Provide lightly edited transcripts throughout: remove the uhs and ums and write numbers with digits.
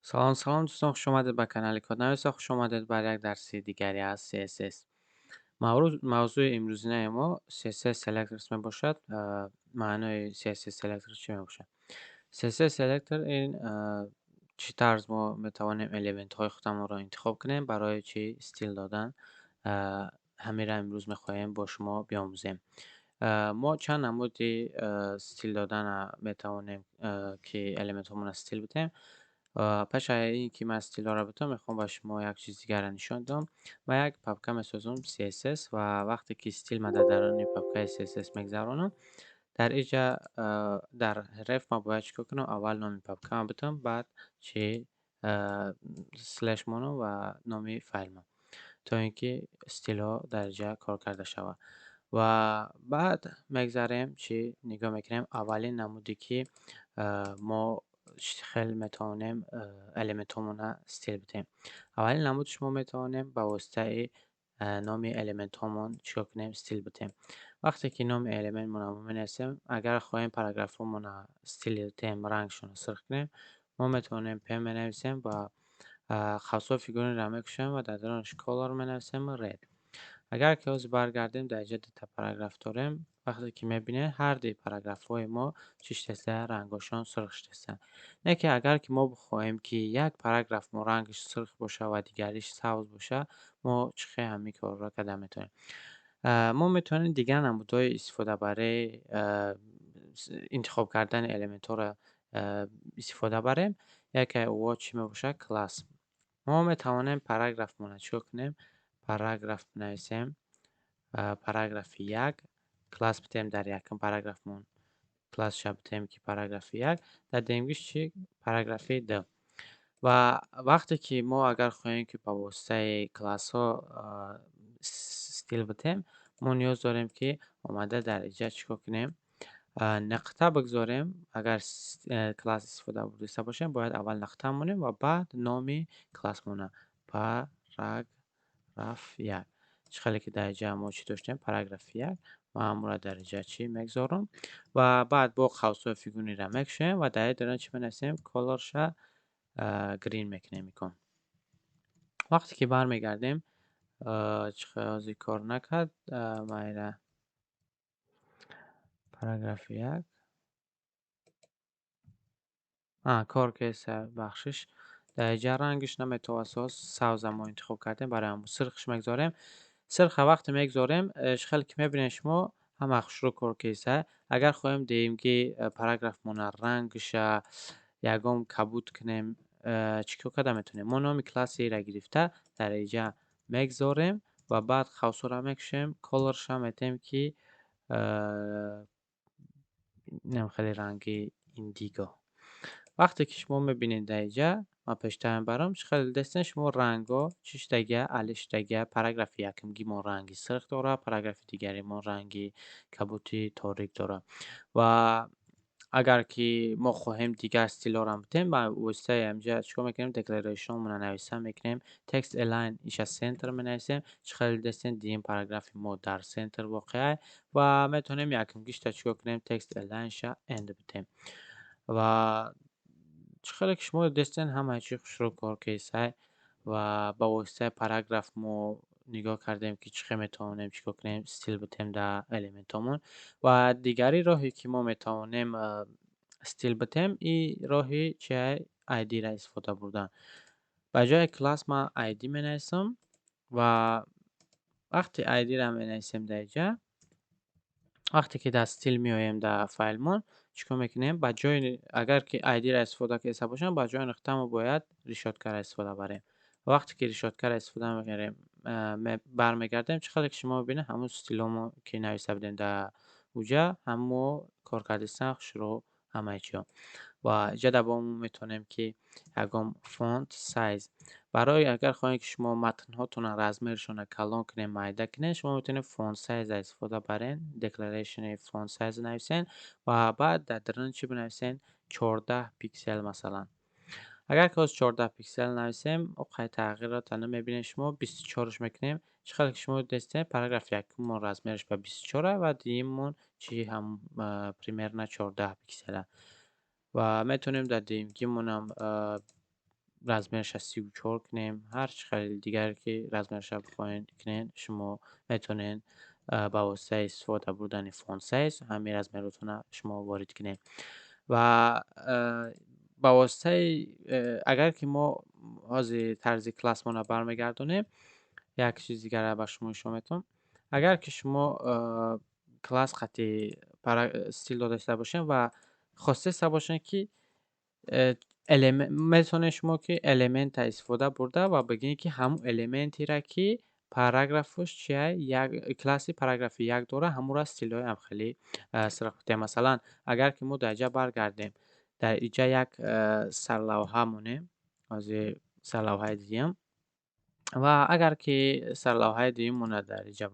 Салом, салом дӯстон, хуш омадед ба канали Коднависа, хуш омадед бар як дарси дигари аз CSS. Мавзӯи имрӯзинаи мо CSS Selectors мебошад. Маънои CSS Selector чӣ мебошад? CSS Selector ин чӣ тарз мо метавонем элементҳои худамонро интихоб кунем барои чӣ стил додан. Ҳамира имрӯз мехоҳем бо шумо биомӯзем. Мо чанд намуди стил додана метавонем, ки элементҳомонро стил бидиҳем. Пеш аз ин ки ман стилҳоро бидиҳам, мехоҳам ба шумо як чиз дигарро нишон диҳам. Ман як папка месозам CSS ва вақте ки стил ман дар даруни папкаи CSS мегзаронам, дар инҷа дар href ман бояд чӣ кор кунам? Аввал номи папкаам бидиҳам, баъд чи слеш монам ва номи файлмон, то ин ки стилҳо дар инҷа кор карда шавад. Ва баъд мегзарем, чӣ нигоҳ мекунем, аввалин намуде ки мо хел метавонем элементҳомонро стил бидиҳем. Аввалин намудш мо метавонем ба воситаи номи элементҳомон чӣ кор кунем? Стил бидиҳем. Вақте ки номи элементмонро мо менависем, агар хоҳем параграфҳомонро стил диҳем, рангшонро сурх кунем, мо метавонем p менависем ва қавсҳои фигуриро мекушоем ва дар дарунаш color менависем red. Агар ки ҳозир баргардем, дар инҷа дута параграф дорем. Вақте ки мебинед, ҳар дуи параграфҳои мо чӣ шудааста? Рангҳошон сурх шудааста. Не ки агар ки мо бихоҳем, ки як параграф мо рангаш сурх боша ва дигариш сабз боша, мо чӣ хел ҳамин корро карда метавонем? Мо метавонем дигар намудҳои истифодабарии интихоб кардани элементҳоро истифода барем. Яке ӯ чӣ мебошад? Класс. Мо метавонем параграфмонро чӣ кор кунем? Параграф бинависем, параграфи як, класс бидиҳем дар якум параграфмон, классша бидиҳем, ки параграфи як, дар дуюмгиш чӣ? Параграфи ду. Ва вақте ки мо агар хоҳем, ки ба воситаи классҳо стил бидиҳем, мо ниёз дорем, ки омада дар инҷа чӣ кор кунем? Нуқта бигзорем. Агар класс истифода бурда бошем, бояд аввал нуқта монем ва баъд номи классмона, параграф як. Чӣ хеле ки дар инҷа мо чӣ доштем? Параграфи як. Ман ҳамонро дар инҷа чӣ мегзорам ва баъд бо қавсҳои фигуриро мекушоем ва дар ин дарун чӣ менависем? Color-ша green мекунем икон. Вақте ки бармегардем, чӣ ҳозир кор накард, ман ира параграфи як кор кеса, бахшиш. Дар инҷа рангаш наметавост, сабза мо интихоб кардем, барои ҳамон сурхш мегзорем. Сурха вақте мегзорем, чӣ хеле ки мебинед шумо, ҳама хушрӯ кор кеса. Агар хоҳем диҳем, ки параграфмона рангша ягон кабуд кунем, чӣ кор карда метавонем? Мо номи классиро гирифта дар инҷа мегзорем ва баъд қавсҳоро мекушем, color-ша метаҳем, ки инам хеле ранги indigo. Вақте ки шумо мебинед дар инҷа, ман пештар мебарам, чӣ хеле дидастен шумо, рангҳо чӣ шудагия? Али шудагия. Параграфи якумгимон ранги сурх дорад, параграфи дигаримон ранги кабуди торик дорад. Ва агар ки мо хоҳем дигар стилҳоро бидиҳем, ба воситаи ҳаминҷа чӣ кор мекунем? Declaration-монро нависа мекунем, text align иша center менависем. Чӣ хеле дидастен, дуюм параграфи мо дар center воқеа. Ва метавонем якумгишта чӣ кор кунем? Text align-ша end бидиҳем. Ва чӣ хеле ки шумо дидастен, ҳамаи чӣ хушрӯ кор кесай. Ва ба воситаи параграф мо нигоҳ кардем, ки чӣ хел метавонем чӣ кор кунем, стил бидиҳем дар элементҳомон. Ва дигари роҳе, ки мо метавонем стил бидиҳем, и роҳи чиай? ID-ра истифода бурдан. Ба ҷои класс ман ID менависам ва вақте ID-ра менависем дар инҷа, вақте ки дар стил меоем, дар файлмон чӣ кор мекунем? Ба ҷои, агар ки ID-ра истифода карда бошем, ба ҷои нуқта мо бояд решёткаро истифода барем. Вақте ки решёткаро истифода мекунем, бармегардем, чӣ хеле ки шумо мебинед, ҳамун стилҳомо ки нависта будем дар уҷа, ҳамо кор кардистан хушрӯ ҳамаи чиҳо. Ва инҷа дар бо мо метавонем, ки ягон font size барои, агар хоҳем, ки шумо матнҳотонро размершонро калон кунед, майда кунед, шумо метавонед font size истифода барен, declaration font size нависен ва баъд дар дарун чӣ бинависен? 14 пиксел масалан. Агар ки ҳозир 14 пиксел нависем, оқай тағйиротро намебинед шумо. 24-ш мекунем. Чӣ хеле ки шумо дидастед, параграфи якуммон размераш ба 24 ва дуюммон чӣ ҳам примерно 14 пиксела. Ва метавонем дар дуюмгимонам Размерша 34 кунем, ҳар чӣ хел дигар ки размерша бихоҳед кунед, шумо метавонед ба воситаи истифода бурдани font size ҳамин размеротона шумо ворид кунед. Ва ба воситаи агар ки мо ҳозир тарзи классмона бармегардонем, як чиз дигарро ба шумо нишон метавам. Агар ки шумо класс қати стил додаиста бошед ва хостаиста бошед, ки метавонед шумо ки элемента истифода бурда ва бигӯед, ки ҳамун элементеро, ки параграфаш чия, як класси параграфи як дора, ҳамуро стилҳои ҳамхелӣ сирх кунем. Масалан, агар ки мо дар инҷа баргардем, дар инҷа як сарлавҳа монем, ҳозир сарлавҳаи дуюм, ва агар ки сарлавҳаи дуюммона дар инҷа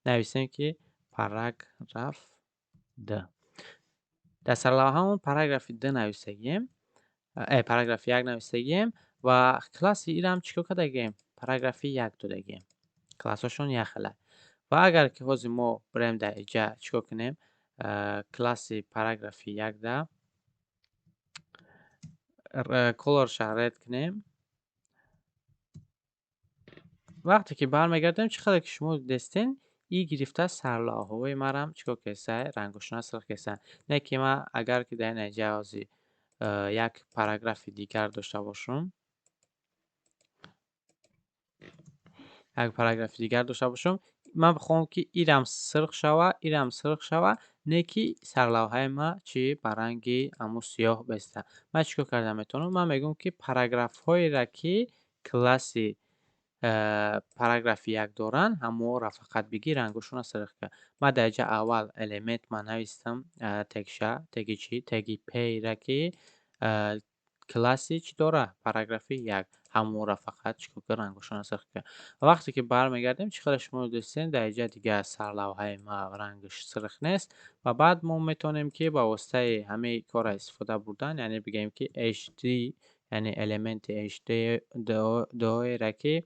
нависем, ки параграф д, дар сарлавҳаамон параграфи д нависагием, параграфи як нависагием ва класси ирам чӣ кор кардагием? Параграфи як додагием. Классҳошон якхела. Ва агар ки ҳозир мо бирем, дар инҷа чӣ кор кунем, класси параграфи якда color-ша red кунем, вақте ки бармегардем, чӣ қадар ки шумо дидестен, и гирифта сарлавҳаҳои марам чӣ кор кеса? Рангошона сирх кеса. Не ки ман агар ки дар ин инҷа ҳозир як параграфи дигар дошта бошам, як параграфи дигар дошта бошам, ман бихоҳам, ки ирам сирх шава, ирам сирх шава, не ки сарлавҳаи ма чӣ ба ранги ҳамун сиёҳ беста, ман чӣ кор карда метавонам? Ман мегӯям, ки параграфҳоеро, ки класси параграфи як доранд, ҳамонро фақат бигир, рангошонро сирх кар. Ман дар инҷа аввал элемент ман навистам, тегша, теги чӣ? Теги п-ра, ки класси чӣ дора? Параграфи як. Ҳамонро фақат чӣ кор кар? Рангошонро сирх кар. Вақте ки бармегардем, чӣ қадар шумо дидестен, дар инҷа дигар сарлавҳаи ма рангаш сирх нест. Ва баъд мо метавонем, ки ба воситаи ҳамаи корро истифода бурдан, яъне бигӯем, ки hd, яъне элементи hd доеро, ки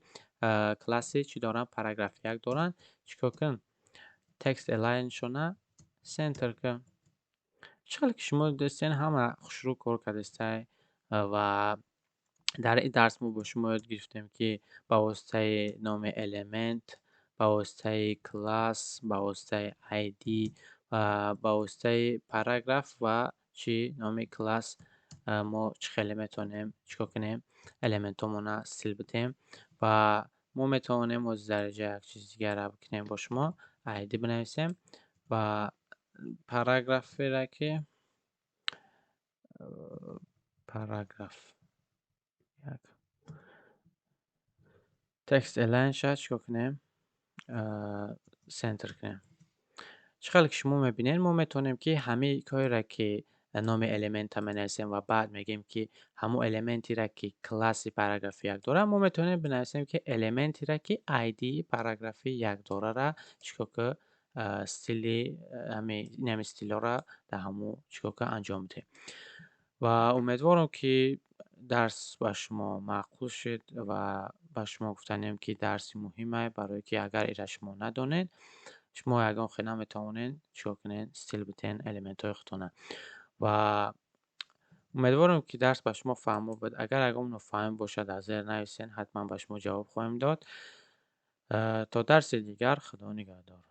класси чӣ доранд? Параграфи як доранд, чӣ кор кун? Text align-шона center кун. Чӣ қадар ки шумо дидестен, ҳама хушрӯ кор кардестай. Ва дар ин дарс мо бо шумо ёд гирифтем, ки ба воситаи номи элемент, ба воситаи класс, ба воситаи id ва ба воситаи параграф ва чӣ номи класс мо чӣ хеле метавонем чӣ кор кунем? Элементҳомона стил бидиҳем. Ва мо метавонем ҳозир дар инҷа як чизи дигарро бикунем, бо шумо id бинависем ва параграферо, ки параграф як, text align-ша чӣ кор кунем? Center кунем. Чӣ хеле ки шумо мебинед, мо метавонем, ки ҳамаи кореро, ки номи элемента менависем ва баъд мегӯем, ки ҳамун элементеро, ки класси параграфи як дорад, мо метавонем бинависем, ки элементеро, ки id параграфи як дорара, чӣ кор ку? Стили ҳамин стилҳоро дар ҳамун чӣ кор ку? Анҷом бидиҳем. Ва умедворам, ки дарс ба шумо маъқул шуд ва ба шумо гуфтанем, ки дарси муҳиме, барое ки агар инро шумо надонед, шумо ягон хел наметавонед чӣ кор кунед? Стил бидиҳед элементҳои худтона. Ва умедворам, ки дарс ба шумо фаҳмо буд. Агар ягон нофаҳмӣ бошад, дар зер нависед, ҳатман ба шумо ҷавоб хоҳем дод. То дарси дигар, Худо нигаҳдор.